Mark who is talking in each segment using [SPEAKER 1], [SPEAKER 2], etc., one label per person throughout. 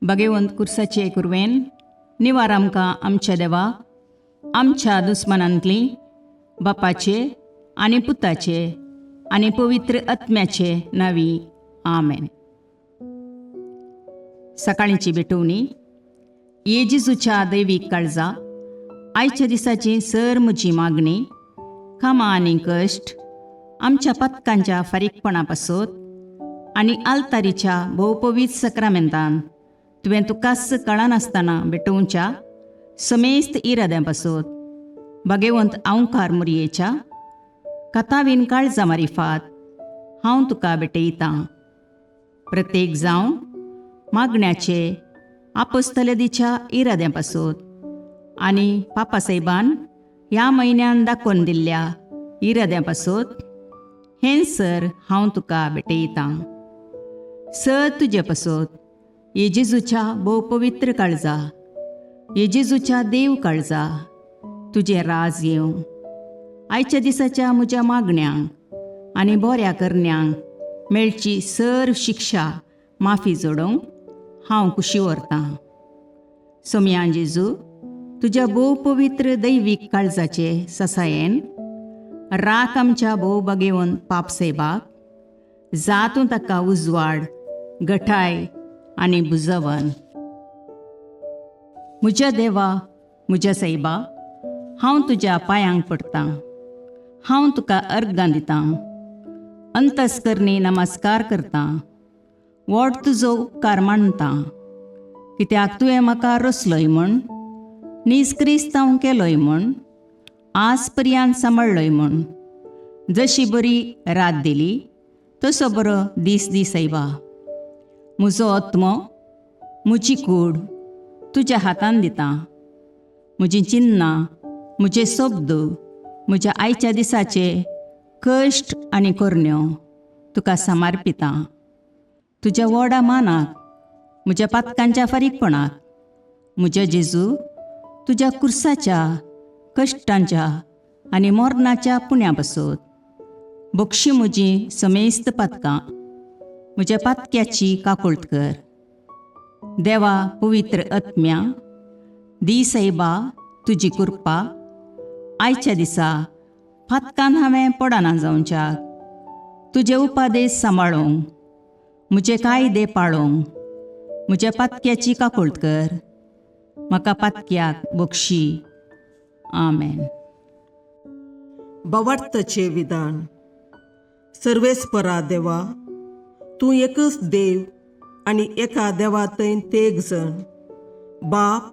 [SPEAKER 1] भगेवंत कुर्साचे कुरवेन निवार आमकां आमच्या देवा आमच्या दुस्मनांतली बापाचे आनी पुताचे आनी पवित्र आत्म्याचे नावी. आमेन. सकाळींची भेटवणी. ये जेजूच्या दैवीक काळजा, आयच्या दिसाची सर म्हजी मागणी, कामां आनी कश्ट आमच्या पथकांच्या फारीकपणा पासत आनी आल्तारीच्या भोवपवीत सक्रामेंतान तुवें तुकाच कळनासतना भेटोवच्या समेस्त इराद्यां पासत भगेवंत आंवकार मुरयेच्या कथावीन काळजा मारिफात हांव तुका भेटयतां. प्रत्येक जावं मागण्याचे आपस्तलदीच्या इराद्यां पासत आनी पापासाहेबान ह्या म्हयन्यान दाखोवन दिल्ल्या इराद्यां पासत हें सर हांव तुका भेटयतां. सर तुजे पासत ये जेजूच्या भोव पवित्र काळजा, ये जेजूच्या देव काळजा, तुजें राज येवं. आयच्या दिसाच्या म्हज्या मागण्यांक आनी बऱ्या करण्यांक मेळची सर शिक्षा माफी जोडोवंक हांव कुशी व्हरतां. सोमयान जेजू, तुज्या भोव पवित्र दैवीक काळजाचे ससायेन राख आमच्या भोव बागेवन पाप सेबाक, जातूं ताका उजवाड, गठाय आनी बुजवन. म्हज्या देवा, म्हज्या सायबा, हांव तुज्या पांयांक पडटां, हांव तुका अर्गां दितां, अंतस्करणी नमस्कार करतां, व्हड तुजो उपकार मानतां, कित्याक तुवें म्हाका रचलोय म्हूण, नीज क्रिस्तांव केलोय म्हूण, आज पर्यंत सांबाळ्ळोय म्हूण. जशी बरी रात दिली तसो बरो दीस दी सायबा. म्हजो आत्मो, म्हजी कूड तुज्या हातान दितां. म्हजीं चिन्नां, म्हजे शब्द, म्हज्या आयच्या दिसाचे कश्ट आनी करण्यो तुका समर्पितां. तुज्या व्हडा मानाक, म्हज्या पातकांच्या फारीकपणाक, म्हज्या जेजू, तुज्या कुर्साच्या कश्टांच्या आनी मरणाच्या पुण्या पासत बक्षी म्हजी समेस्त पातकां, म्हज्या पातक्याची काकुळट कर. देवा पवित्र आत्म्या, दी सायबा तुजी कृपा आयच्या दिसा पातकान हांवें पडना जावच्याक, तुजे उपादेश सांबाळूंक, म्हजे कायदे पाळूंक म्हज्या पातक्याची काकुळट कर. म्हाका पातक्याक बक्षी. आमेन.
[SPEAKER 2] भावार्थाचें विधान. सर्वेस्परा देवा, तूं एकच देव आनी एका देवा थंय तेग जण, बाप,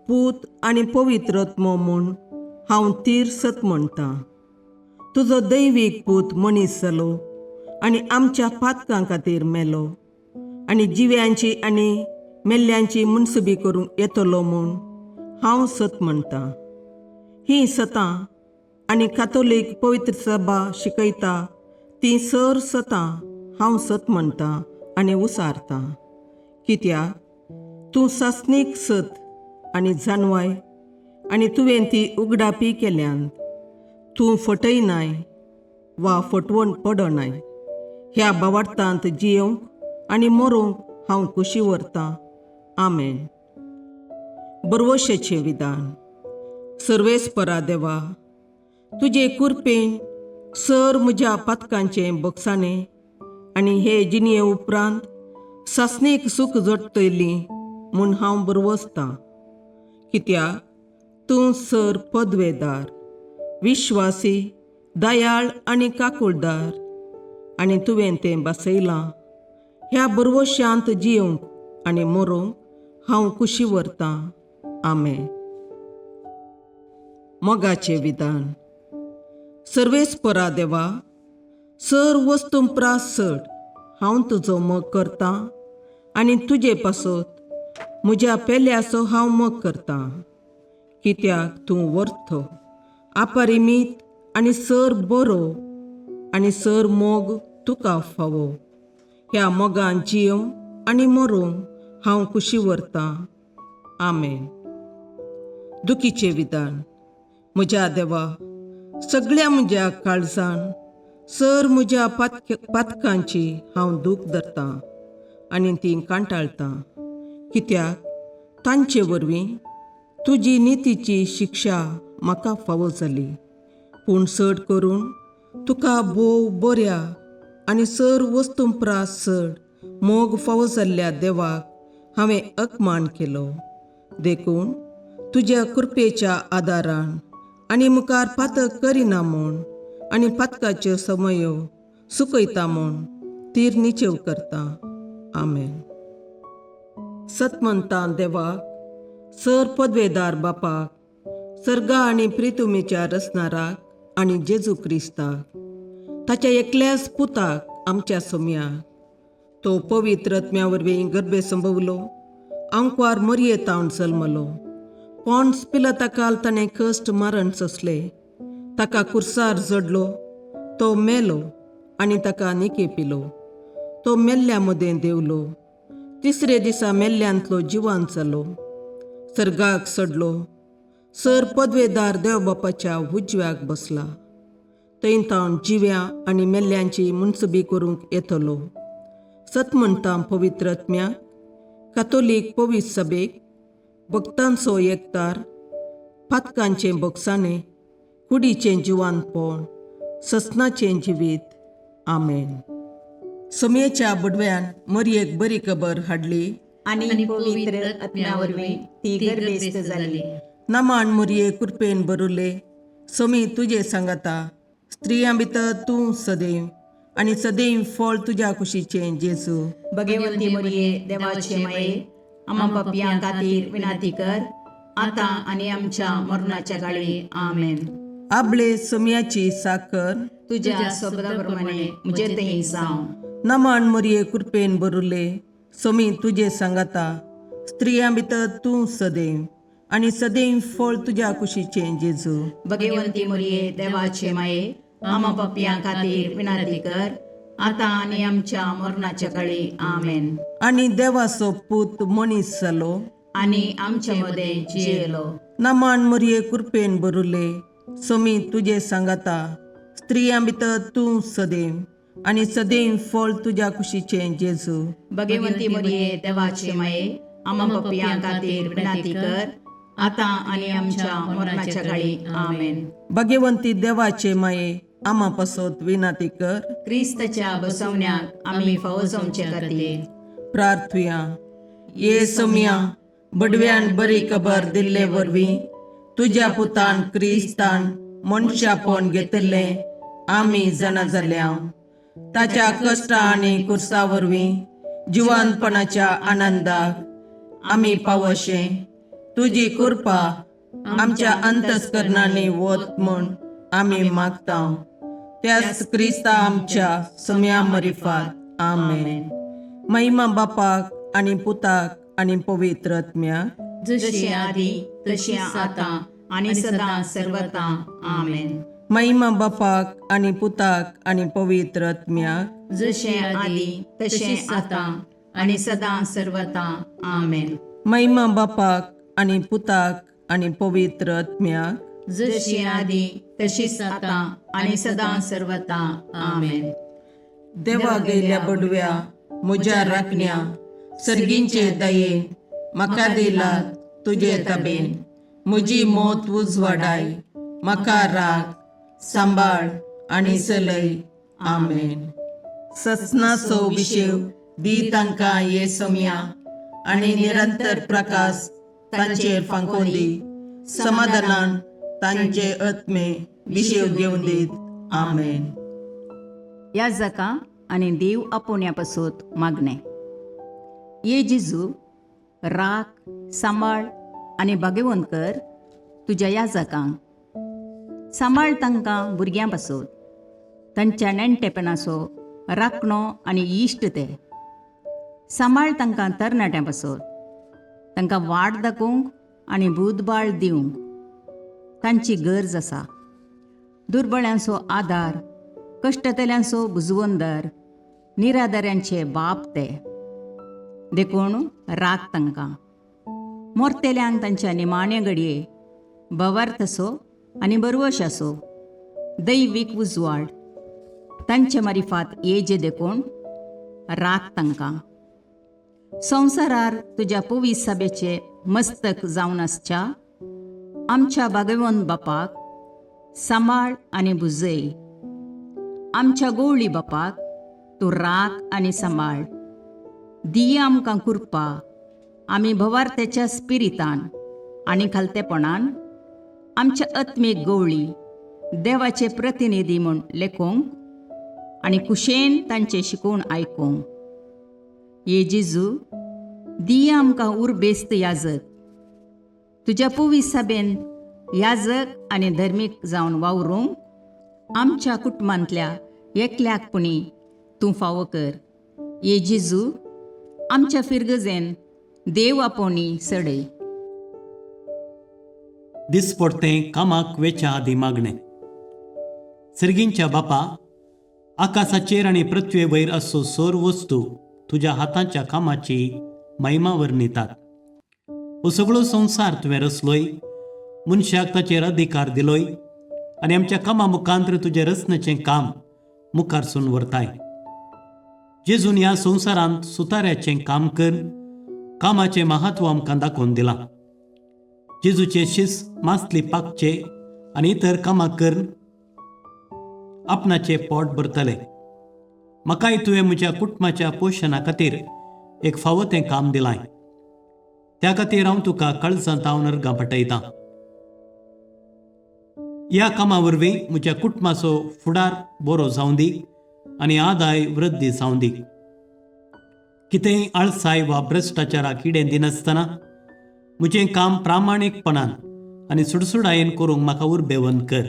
[SPEAKER 2] पूत आनी पवित्र आत्मो म्हूण हांव तीर सत म्हणटां. तुजो दैवीक पूत मनीस जालो आनी आमच्या पातकां खातीर मेलो आनी जिव्यांची आनी मेल्ल्यांची मुनसुबी करूंक येतलो म्हूण हांव सत म्हणटां. हीं सतां आनी कातोलीक पवित्र सभा शिकयता तीं सर सतां हांव सत म्हणटां आनी उसारतां, कित्याक तूं सासणीक सत आनी जानवाय आनी तुवें ती उगडापी केल्यान. तूं फटयनाय वा फटवण पडनाय. ह्या भावार्थांत जियोवंक आनी मरूंक हांव कुशी व्हरतां. आमेन. बरवशेचें विधान. सर्वेस्परा देवा, तुजे कुरपेन सर म्हज्या पातकांचें बगसाणें आनी हे जिणये उपरांत सासणीक सूख जोडटली म्हूण हांव बरवसतां, कित्याक तूं सर पदवेदार, विश्वासी, दयाळ आनी काकुळदार आनी तुवें तें बसयलां. ह्या बरवशांत जियोवंक आनी मरूंक हांव कुशी व्हरतां. आमेन. मोगाचें विधान. सर्वेस्परा देवा, सर वस्तूं प्रास चड हांव तुजो मोग करतां आनी तुजे पासत म्हज्या पेल्याचो हांव मोग करतां, कित्याक तूं वर्थ, अपरिमीत आनी सर बरो आनी सर मोग तुका फावो. ह्या मोगान जियोवंक आनी मरूंक हांव कुशी व्हरतां. आमेन. दुखीचें विधान. म्हज्या देवा, सगळ्या म्हज्या काळजान सर म्हज्या पातकांची हांव दूख धरतां आनी ती कांटाळटां, कित्याक तांचे वरवीं तुजी नितीची शिक्षा म्हाका फावो जाली. पूण चड करून तुका भोव बऱ्या आनी सर वस्तूं प्रास चड मोग फावो जाल्ल्या देवाक हांवें अपमान केलो. देखून तुज्या कृपेच्या आदारान आनी मुखार पातक करिना म्हूण आनी पातकाच्यो समयो सुकयता म्हूण तीर निचेव करता. आमेन. सतमंतां देवाक, सर पदवेदार बापाक, सर्गा आनी प्रितुमेच्या रचणाराक आनी जेजू क्रिस्ताक, ताच्या एकल्याच पुताक आमच्या सोम्याक, तो पवित्र आत्म्या वरवीं गर्भे संभवलो, आंकवार मरये तावन जल्मलो, पॉन्स पिलताकाल ताणें कश्ट मारण सोंसले, ताका कुर्सार जडलो, तो मेलो आनी ताका निके पिलो, तो मेल्ल्या मदें देंवलो, तिसरे दिसा मेल्ल्यांतलो जिवान जालो, सर्गाक चडलो, सर पदवेदार देव बापाच्या उजव्याक बसला, थंय तावन जिव्या आनी मेल्ल्यांची मुनसबी करूंक येतलो. सत म्हणटा पवित्र आत्म्याक, कातोलीक पवित्र सभेक, भक्तांचो एकतार, पातकांचें बोगसाणें, कुडीचें जिवानपण, ससनाचें जिवीत. आमेन. सोमयेच्या बडव्यान मरयेक बरी खबर हाडली
[SPEAKER 1] आनी पवित्र आत्म्या वरवीं ती गर्भेस्त जाली.
[SPEAKER 2] नमान मरये कृपेन बरुले, सोमी तुजे सांगाता, स्त्रियां भितर तूं सदैव आनी सदैव फळ तुज्या कुशीचें जेजू.
[SPEAKER 1] भगवंती मरये देवाचे माये, आमा पापयां खातीर विनंती कर, आतां आनी आमच्या मरणाच्या काळी. आमेन.
[SPEAKER 2] आबळे सोमयाची साकर
[SPEAKER 1] तुज्या शब्दा प्रमाणे म्हजे थंय जावं.
[SPEAKER 2] नमान मरये कृपेन बरुले, सोमी तुजे सांगाता, स्त्रियां भितर तूं सदैव आनी सदैव फळ तुज्या कुशीचें जेजू.
[SPEAKER 1] भगवंती मरये देवाचे माये, आमा पापयां खातीर विनंती कर, आतां आनी आमच्या मरणाच्या काळी. आमेन.
[SPEAKER 2] आनी देवाचो पूत मनीस जालो
[SPEAKER 1] आनी आमच्या मदें जियेलो.
[SPEAKER 2] नमान मरये कृपेन बरुले, सोमी तुजे सांगाता, स्त्रियां भितर तूं सदैव आनी सदैव फळ तुज्या कुशीचें जेजू.
[SPEAKER 1] भगवंती मरये देवाचे माये, आमा पापयां खातीर विनंती कर, आतां आनी आमच्या मरणाच्या काळी. आमेन.
[SPEAKER 2] भगवंती देवाचे माये, आमा पासत विनंती कर.
[SPEAKER 1] क्रिस्ताच्या बसवण्याक आमी फावो जावचे खातीर
[SPEAKER 2] प्रार्थुया. ये सोमया, बडव्यान बरी खबर दिल्ले वरवीं तुज्या पुतान क्रिस्तान मनशापण घेतिल्लें आमी जाणा जाल्या. ताच्या कश्टा आनी कुर्सा वरवीं जिवानपणाच्या आनंदाक आमी पावशे तुजी कृपा आमच्या अंतस्करणांनी वत म्हूण आमी मागता. त्याच क्रिस्ता आमच्या सम्या मरिफात. आमेन. महिमा बापाक आनी पुताक आनी पवित्र आत्म्याक,
[SPEAKER 1] जशी आदी तशी आतां आनी सदां सर्वता. आमेन.
[SPEAKER 2] महिमा बापाक आनी पुताक आनी पवित्र आत्म्याक,
[SPEAKER 1] जशें आदी तशें आतां आनी सदां सर्वता. आमेन.
[SPEAKER 2] महिमा बापाक आनी पुताक आनी पवित्र आत्म्याक,
[SPEAKER 1] जशी आदी तशीच आतां आनी सदां सर्वता. आमेन.
[SPEAKER 2] देवा गेल्या बडव्या म्हज्या राखण्या, सर्गींचे दयेन म्हाका दिला तुजे तबेन, म्हजी मोत उजवाडाय, म्हाका राख सांबाळ आनी चलय. आमेन. ससनाचो विशेव दी तांकां ये सोमया आनी निरंतर प्रकाश तांचेर फांकोवन दी, समाधानान तांचे आत्मे विशेव घेवन दीत. आमेन.
[SPEAKER 1] ह्या जाका आनी देव आपोवण्या पासत मागणें. ये जेजू, राख सांबाळ आनी भाग्यवंत कर तुज्या ह्या जाकांक. सांबाळ तांकां भुरग्यां पासत, तांच्या नेणटेपणाचो राखणो आनी इश्ट ते. सांबाळ तांकां तरणाट्यां पासत, तांकां वाट दाखोवंक आनी बुदबाळ दिवंक तांची गरज आसा. दुर्बळ्यांचो आदार, कश्टतल्यांचो बुजवंदर, निराधाऱ्यांचे बाप ते. देखून राख तांकां. मोरतेल्यांक तांच्या निमाण्या घडये बवार्थ असो आनी बरवश आसो, दैवीक उजवाड तांचे मारिफात येजे. देखून राख तांकां. संवसारार तुज्या पवित्र सभेचे मस्तक जावन आसच्या आमच्या भागवंत बापाक सांबाळ आनी भुजय. आमच्या गोवळी बापाक तूं राख आनी सांबाळ. दिया आमकां कृपा आमी भवार्थ्याच्या स्पिरितान आनी खालतेपणान आमच्या आत्मीक गवळी देवाचे प्रतिनिधी म्हूण लेखूंक आनी कुशेन तांचे शिकोवन आयकूंक. ये जेजू, दिया आमकां उर्बेस्त याजक, तुज्या पवित्र सभेन याजक आनी धर्मीक जावन वावरूंक आमच्या कुटुंबांतल्या एकल्याक पुणी तूं फावो कर. ये जेजू, आमच्या फिरगजेन देव आपोवणी सडय.
[SPEAKER 3] दिसपडतें कामाक वेच्या आदी मागणें. सर्गींच्या बापा, आकाशाचेर आनी पृथ्वे वयर असो सोर वस्तू तुज्या हाताच्या कामाची महिमा वर्णितात. हो सगळो संवसार तुवें रचलोय, मनशाक ताचेर अधिकार दिलोय आनी आमच्या कामा मुखांतर तुजें रचण्याचें काम मुखारसून व्हरताय. जेजून ह्या संवसारांत सुताऱ्याचें काम कर कामाचें महत्व आमकां दाखोवन दिलां. जेजूचे शिस मासली पाकचे आनी इतर कामां करून आपणाचें पोट भरतले. म्हाकाय तुवें म्हज्या कुटुंबाच्या पोशणा खातीर एक फावो तें काम दिलां. त्या खातीर हांव तुका काळजांत हांव अर्गां पाठयतां. ह्या कामा वरवीं म्हज्या कुटुंबाचो फुडार बरो जावं दी आनी आदाय वृद्धी जावं दी. कितेंय आळसाय वा भ्रश्टाचाराक किडें दिनासतना म्हजें काम प्रामाणीकपणान आनी सुडसुडायेन करूंक म्हाका उर्बेवंत कर.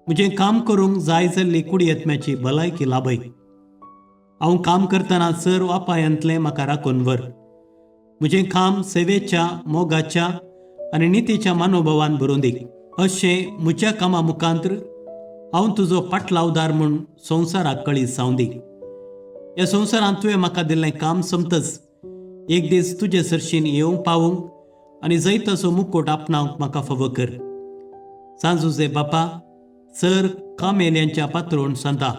[SPEAKER 3] म्हजें काम करूंक जाय जाल्ली कुडयेत्म्याची भलायकी लाभय. हांव काम करतना सर वापायांतलें म्हाका राखून व्हर. म्हजें काम सेवेच्या, मोगाच्या आनी नितीच्या मनोभावान भरून दी. अशें म्हज्या कामा मुखांतर हांव तुजो पाटलावदार म्हूण संवसाराक कळीत जावं दी. ह्या संवसारांत तुवें म्हाका दिल्लें काम सोंपतच एक दीस तुजे सरशीन येवंक पावूंक आनी जैताचो मुकोट आपणावंक म्हाका फावो कर. सांजुजे बापा, सर कामेल्यांच्या पात्रोण सांता,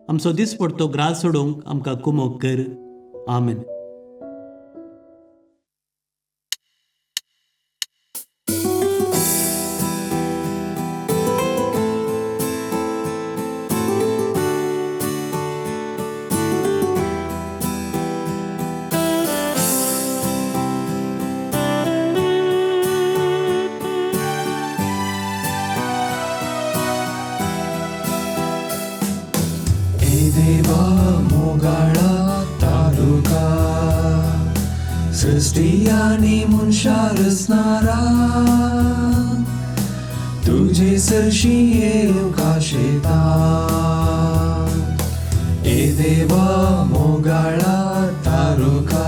[SPEAKER 3] आमचो दिसपडतो ग्रास सोडूंक आमकां कुमोक कर. आमेन.
[SPEAKER 4] सृष्टी मनशा रचणारा तुजे सरशी येवंक आशेता. ए देवा मोगाळा तारुका,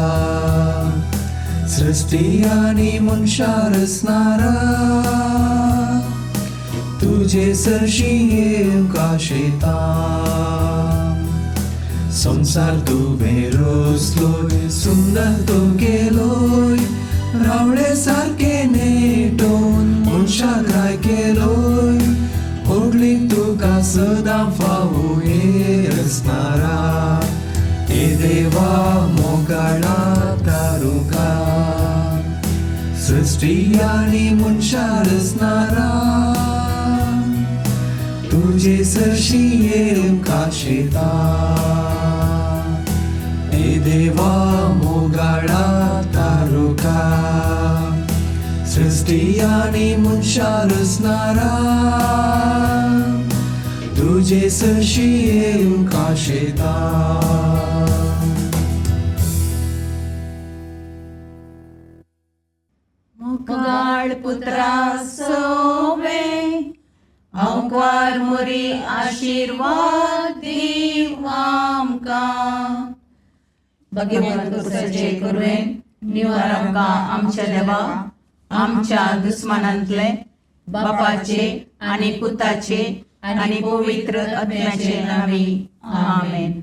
[SPEAKER 4] सृष्टी आनी मनशा रचणारा तुजे सरशी येवंक आशेता. संसार तुवें रचलोय, सुंदर तूं केलोय, रावळे सारके नेटोवन मनशाक राय केलोय. होगली तुका सदां फावो हे रचणारा, हे देवा मोगाळा तारुका, सृष्टी आनी मनशा रचणारा तुजे सरशी येवंक आशेता. हे देवा मोगाळा तारुका, सृष्टी आनी मनशा रचणारा तुजे सरशी येवंक आशेता.
[SPEAKER 1] मोगाळ पुत्रा सोवे अंकार मोरी आशीर्वाद दीव आमकां. भगवंत कुसाचे कुरवेन निवार आमकां आमच्या देवा, आमच्या दुस्मानांतले बापाचे आनी पुताचे आनी पवित्र आत्म्याचे नांवी. आमेन.